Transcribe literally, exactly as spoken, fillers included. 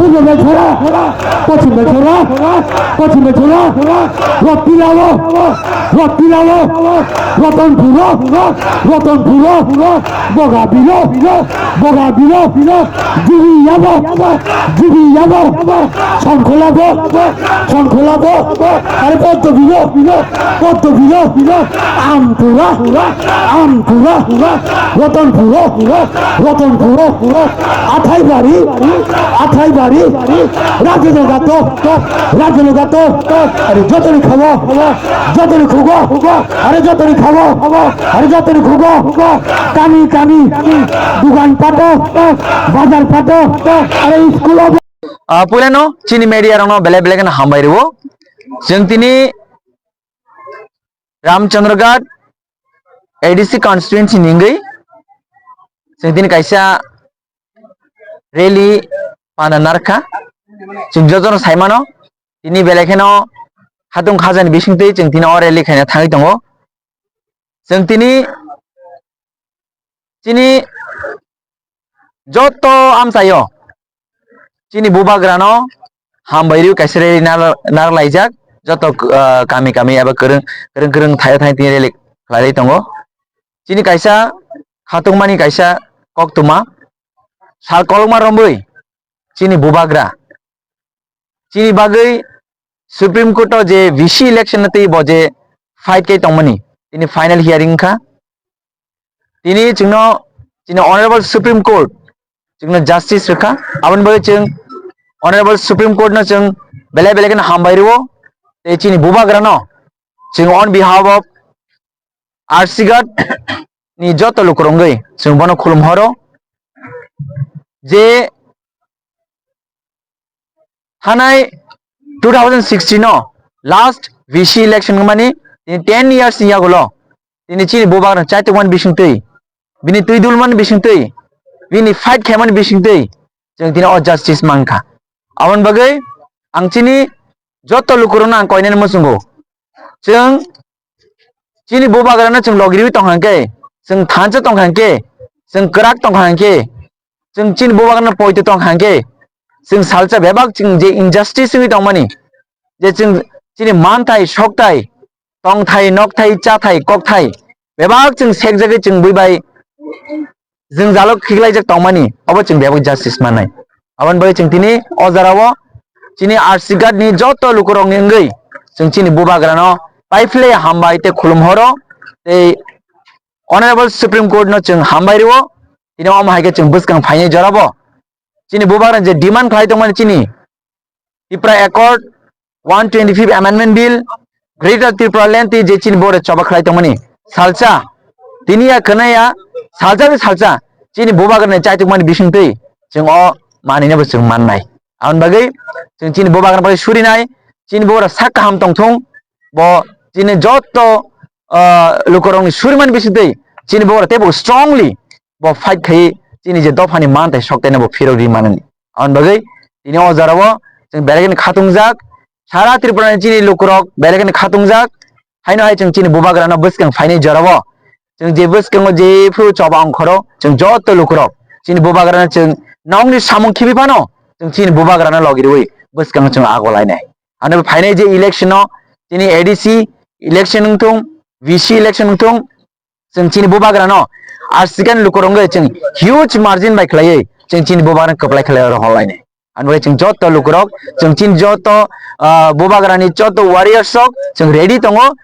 Purbo Belchara, Pochim Belchara, Pochim Belchara, Rotpilao, Rotpilao, Rotonpuro, Rotonpuro, Bogabilo, Bogabilo, Jubiyabo, Jubiyabo, Songkholabo, Songkholabo, are Poddobilo, Poddobilo, Ampura, Ampura, Rotonpuro, Rotonpuro, Athaibari, Athaibari, Rajanogato, Rajanogato, are jotoni khago, jotoni khugo, are jotoni khago, are jotoni khugo, kami kami, dugan pato, bazar pato, are school o. Ah, puilano chini media rokno belai belai kheno hambai rwo. Chwng tini Ramchandragarh A D C constituency ni wngwi chwng tini kaisa rally pana narwkha. Chwng jotono saimano tini belai kheno khatung khajani bisingtwi chwng tini o rally khaina thangwi tongo. Chwng tini chini joto amchaio chini bubagrano hambai rw kaisa rally nar-, narlaijak, joto, ah, kami kami eba kwrwng, kwrwng kwrwng thaio thai tini rally khlaiwi tongo. Chini kaisa khatungmani kaisa koktwma sal kolokma romwi chini bubagra chini bagwi Supreme Court o je V C election no twi bo je fight khe tongmani, tini final hearing wngkha. Tini chwngno chini Honorable Supreme Court chwngno justice rwkha. Aboni bagwi chwng Honorable Supreme Court no chwng belai belai kheno hambai rwo. Tei chini bubagra no chwng on behalf of R C Guard ni joto lukurok wngwi chwng bono khulum horo je thanai two thousand sixteen o last V C election wngmani tini ten years ni yagulo tini chini bubagrano chaitukmani bisingtwi, bini twi dulmani bisingtwi, bini fight khaimani bisingtwi chwng tini o justice mankha. Aboni bagwi ang chini joto lukurokno ang koinani muchungo. Chwng chini bubagrano chwng logiriwi tongkha hwnkhe, chwng thansa tongkha hwnkhe, chwng kwrak tongkha hwnkhe, chwng chini bubagrano poito tongkha hwnkhe, chwng salsa bebak chwng je injustice wngwi tongmani, je chwng chini manthai, sokthai, tongthai, nokthai, chathai, kokthai bebak chwng sekjagwi chwng bui bai jwngjalo khiklaijak tongmani, obo chwng bebak justice mannai. Aboni bagwi chwng tini o jorao chini R C Guard ni joto lukurokni wngwi chwng chini bubagrano paiphlai hambai tei khulum horo tei Honorable Supreme Court no chwng hambai rwo. Tini omo hai khe chwng bwskang phainai jorabo chini bubagrano je demand khlai tongmani chini Tipra Accord, one twenty-fifth Amendment Bill, Greater Tripura Land twi je chini bore choba khlai tongmani salsa, tini ya khwnaya salsa tei salsa chini bubagrani chaitukmani bisingtwi chwng o manwino bo chwng mannai. Aboni bagwi chwng chini bubagrani bagwi surinai, chini bore sak kaham tongthung, bo chini joto, ah, lukurokni surimani bisingtwi chini bore teibo strongly bo fight khai chini je dophani manthai soktaino bo phirok ri manani. Aboni bagwi tini o jorao chwng belai kheno khatungjak, sara Tripura ni chini lukurok belai kheno khatungjak, haino hai chwng chini bubagrano bwskang phainai jorao chwng je bwskango jephru choba ongkhoro chwng joto lukurok chini bubagrano chwng nokni samung khibi phano chwng chini bubagrano logi rwi bwskango chwng agolainai. Ano phainai je election o chini A D C election wngthung, V C election wngthung, chwng chini bubagrano R C Guard ni lukurok wngwi chwng huge margin bai khlaiwi chwng chini bubagrano kwplai khlai oro holainai. Ani bagwi chwng joto lukurok, chwng chini joto, ah, bubagrani joto warriors rok chwng ready tongo,